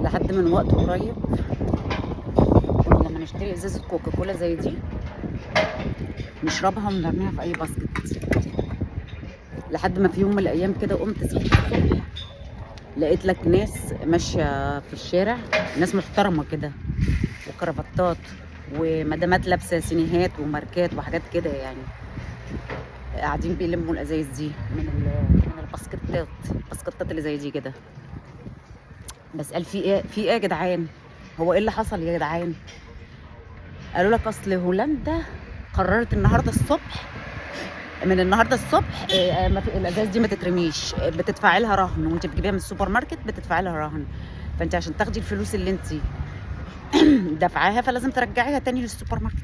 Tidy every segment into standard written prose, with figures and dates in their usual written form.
لحد من وقت قريب كنا لما نشتري ازازة كوكاكولا زي دي نشربها ونرميها في اي basket، لحد ما في يوم من الايام كده قمت صحيت الصبح لقيت لك ناس ماشية في الشارع، ناس محترمه كده وكرافتات ومدامات لابسه سينيهات وماركات وحاجات كده، يعني قاعدين بيلموا الازايز دي من الباسكتات، الباسكتات اللي زي دي كده. بسأل في ايه، في ايه يا جدعان؟ هو ايه اللي حصل يا جدعان؟ قالوا لك اصل هولندا قررت النهارده الصبح، من النهارده الصبح ما في الازاز دي ما تترميش، بتدفعي لها رهن، وانت بتجيبيها من السوبر ماركت بتدفعي لها رهن. فانت عشان تاخدي الفلوس اللي انت دافعاها فلازم ترجعيها تاني للسوبر ماركت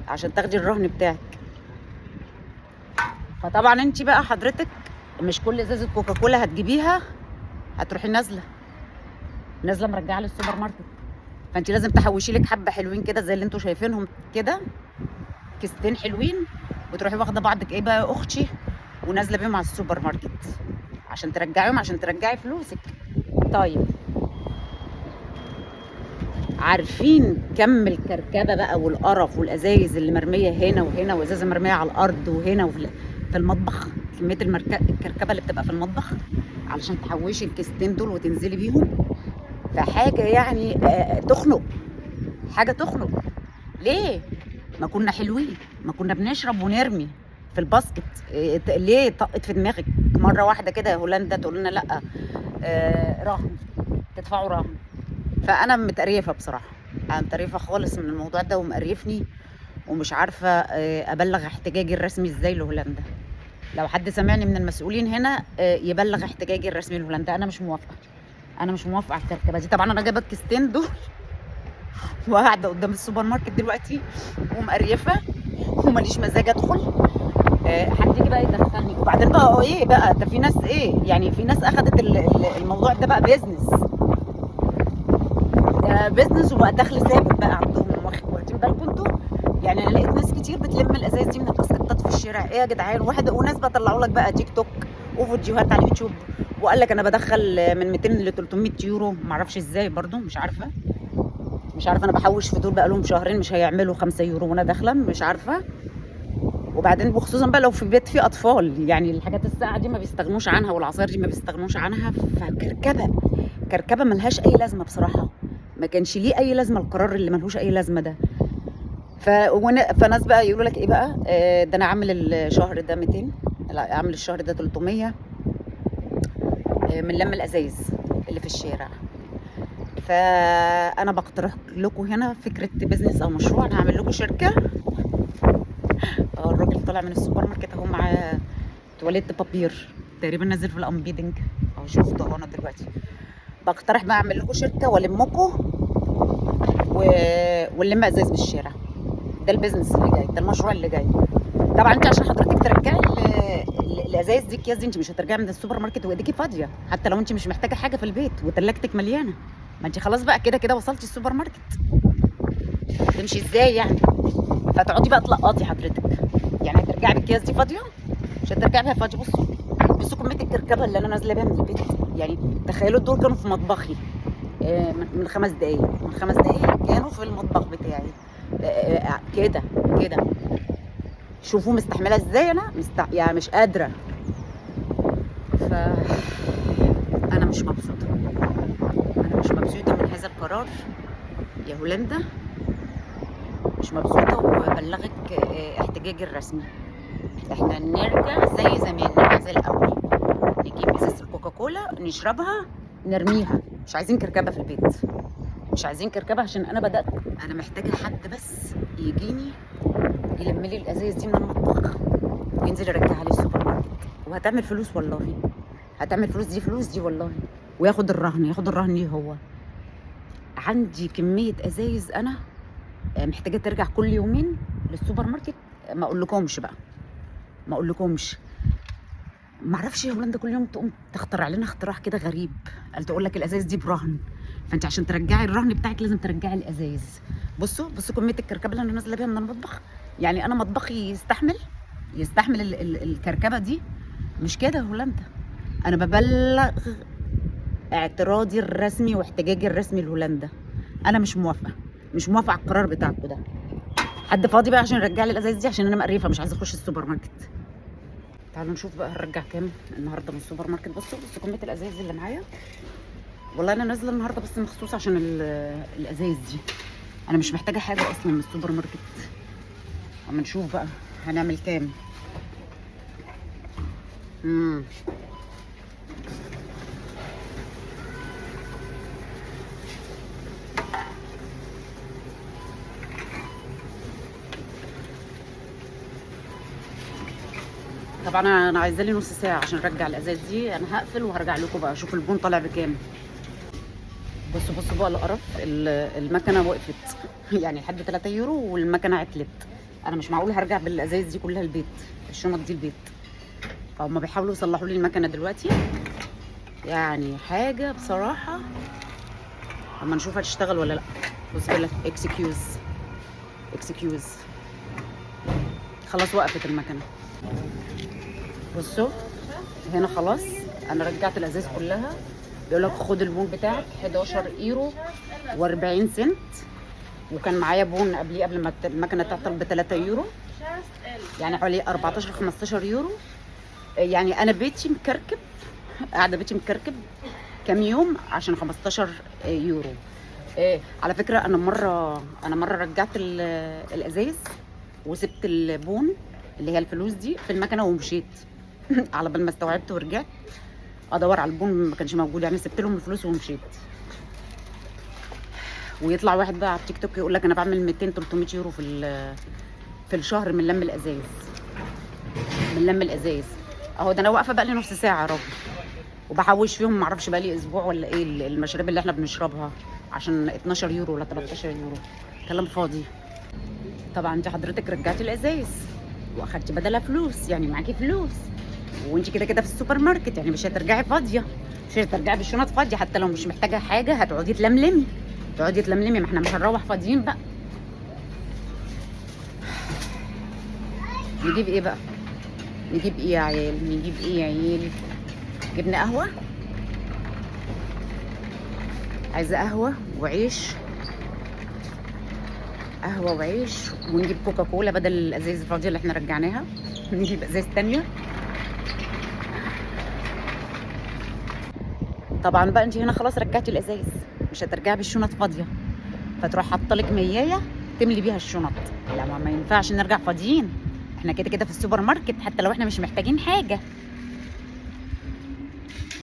عشان تاخدي الرهن بتاعك. فطبعا انت بقى حضرتك مش كل ازازة كوكاكولا هتجيبيها هتروحي نازله نازله مرجعه للسوبر ماركت، فانت لازم تحوشي لك حبه حلوين كده زي اللي انتوا شايفينهم كده، كيستين حلوين، وتروحي واخده بعضك ايه بقى يا اختي ونازلة بيهم على السوبر ماركت عشان ترجعيهم، عشان ترجعي فلوسك. طيب عارفين كم الكركبه بقى والقرف والازايز اللي مرمية هنا وهنا، وازازه مرمية على الارض وهنا وفي المطبخ، كمية الكركبه اللي بتبقى في المطبخ علشان تحوشي الكيستين دول وتنزلي بيهم، فحاجه يعني تخنق، حاجة تخنق. ليه؟ ما كنا حلوين، ما كنا بنشرب ونرمي في ال basket. ليه طقت في دماغك مرة واحدة كده يا هولندا تقول لنا لا، رهن، تدفعوا رهن؟ فانا متقريفه بصراحة، انا متقريفه خالص من الموضوع ده ومقرفني، ومش عارفه ابلغ احتجاجي الرسمي ازاي لهولندا. لو حد سمعني من المسؤولين هنا يبلغ احتجاجي الرسمي لهولندا. انا مش موافقة، انا مش موافقة على الكركبه دي. طبعا انا جايبه الكيستين دول وقاعدة قدام السوبر ماركت دلوقتي ومقريفه وماليش مزاج ادخل، حد يجي بقى يدخلني. وبعدين بقى ايه بقى ده، في ناس ايه يعني، في ناس اخدت الموضوع ده بقى business، ده business وبقى دخل ثابت بقى عندهم، واخدين بالكم انتوا؟ يعني انا لقيت ناس كتير بتلم الازايز دي من الباسكتات في الشارع. ايه يا جدعان؟ واحد وناس بقى طلعوا لك بقى تيك توك وفيديوهات على اليوتيوب وقال لك انا بدخل من 200 ل 300 يورو، معرفش ازاي برضو، مش عارفه، مش عارفه انا بحوش في دول بقى لهم شهرين مش هيعملوا 5 يورو وانا داخله، مش عارفه. وبعدين وخصوصا بقى لو في بيت فيه اطفال، يعني الحاجات الساقعه دي ما بيستغنوش عنها والعصاير دي ما بيستغنوش عنها. فكركبه، كركبه ملهاش اي لازمه بصراحة، ما كانش ليه اي لازمه القرار اللي ملهوش اي لازمه ده. فناس بقى يقولوا لك ايه بقى، ده انا عامل الشهر ده 200، لا عامل الشهر ده 300، من لم الازايز اللي في الشارع. فانا بقترح لكم هنا فكرة business او مشروع، انا هعمل لكم شركة. الراجل طالع من السوبر ماركت اهو معاه toilet papier تقريبا، نازل في ال aanbieding اهو، شفته اهو انا دلوقتي. بقترح بقى اعمل لكم شركة والمكم ونلم ازايز من الشارع. ده ال business اللي جاي، ده المشروع اللي جاي. طبعا انت عشان حضرتك ترجعي الازايز دي، الكياس دي، انت مش هترجعي من السوبر ماركت وايديكي فاضية، حتى لو انت مش محتاجه حاجة في البيت وتلاجتك مليانة، ما انت خلاص بقى كده كده وصلتي السوبر ماركت، تمشي ازاي يعني؟ فتقعدي بقى تلقطي حضرتك، يعني هترجعي بالكياس دي فاضية؟ مش هترجعي بيها فاضية. بصوا بصوا كمية الكركبه اللي انا نازله بيها من البيت، يعني تخيلوا دول كانوا في مطبخي، من 5 دقايق، من 5 دقايق كانوا في المطبخ بتاعي، كده كده. شوفوا مستحمله ازاي انا، يعني مش قادرة. ف انا مش مبسوطة، انا مش مبسوطة من هذا القرار يا هولندا، مش مبسوطة. وبلغك احتجاجي الرسمي، احنا نرجع زي زمان، نرجع زي الاول، نجيب ازازة الكوكاكولا نشربها نرميها، مش عايزين كركبه في البيت، مش عايزين كركبه. عشان انا بدات، انا محتاجه حد بس يجيني يلم لي الازايز دي من المطبخ وينزل يرجعها لي السوبر ماركت، وهتعمل فلوس والله، هتعمل فلوس، دي فلوس دي والله. وياخد الرهن، ياخد الرهن ليه هو؟ عندي كمية ازايز انا محتاجه ترجع كل يومين للسوبر ماركت، ما اقولكمش بقى، ما اقولكمش. ما اعرفش هولندا كل يوم تقوم تخترع لنا اختراع كده غريب، قال تقول لك الازايز دي برهن، فانت عشان ترجعي الرهن بتاعك لازم ترجعي الازايز. بصوا بصوا كمية الكركبه اللي انا نازله بيها من المطبخ، يعني انا مطبخي يستحمل الكركبه دي؟ مش كده يا هولندا. انا ببلغ اعتراضي الرسمي واحتجاجي الرسمي لهولندا. انا مش موافقة، مش موافقة على القرار بتاعكم ده. حد فاضي بقى عشان يرجع لي الازايز دي؟ عشان انا مقريفه مش عايزه اخش السوبر ماركت. تعالوا نشوف بقى هنرجع كام النهارده من السوبر ماركت. بصوا بصوا كمية الازايز اللي معايا. والله انا نازله النهارده بس مخصوص عشان الازايز دي، انا مش محتاجه حاجة اصلا من السوبر ماركت. اما نشوف بقى هنعمل كام. طبعا انا عايزه لي نص ساعة عشان ارجع الازايز دي. انا هقفل وهرجع لكم بقى اشوف البون طالع بكام. بصوا بصوا بقى القرف، المكنه وقفت يعني لحد 3 يورو والمكنه عطلت. انا مش معقول هرجع بالازايز دي كلها البيت، الشنط دي البيت. فهم بيحاولوا يصلحوا لي المكنه دلوقتي، يعني حاجة بصراحة. اما نشوف هتشتغل ولا لا. بص بيقول لك excuse excuse، خلاص وقفت المكنه. بصوا هنا خلاص انا رجعت الازاز كلها. بيقول لك خد البون بتاعك 11 ايرو و40 سنت، وكان معايا بون قبليه قبل ما المكنه تعطل ب 3 يورو، يعني حوالي 14 15 يورو. يعني انا بيتي مكركب، قاعدة بيتي مكركب كام يوم عشان 15 يورو. على فكرة انا مرة رجعت الازايز وسبت البون اللي هي الفلوس دي في المكنه ومشيت على بال ما استوعبت ورجعت ادور على البون ما كانش موجود، يعني سبت لهم الفلوس ومشيت. ويطلع واحد بقى على التيك توك يقول لك انا بعمل 200 300 يورو في الشهر من لم الازايز، من لم الازايز. اهو ده انا واقفة بقى لي نص ساعة يا رب وبحوش فيهم، ما اعرفش بقى لي اسبوع ولا ايه المشاريب اللي احنا بنشربها عشان 12 يورو ولا 13 يورو. كلام فاضي. طبعا انت حضرتك رجعتي الازايز واخدتي بدلها فلوس، يعني معاكي فلوس، وانت كده كده في السوبر ماركت، يعني مش هترجعي فاضية، مش هترجعي بالشنط فاضية. حتى لو مش محتاجه حاجة هتقعدي تلملمي، تقعدي تلملمي، ما احنا مش هنروح فاضيين بقى. نجيب ايه بقى؟ نجيب ايه يا عيال؟ نجيب ايه يا عيال؟ جبنا قهوة، عايزه قهوة وعيش، قهوة وعيش، ونجيب كوكا كولا بدل الازايز الفاضيه اللي احنا رجعناها، نجيب ازايز تانية. طبعا بقى انت هنا خلاص رجعتي الازايز، مش هترجعي بالشنط فاضية، فتروح حاطه لك ميايه تملي بيها الشنط. لا ما ينفعش نرجع فاضيين، احنا كده كده في السوبر ماركت، حتى لو احنا مش محتاجين حاجة.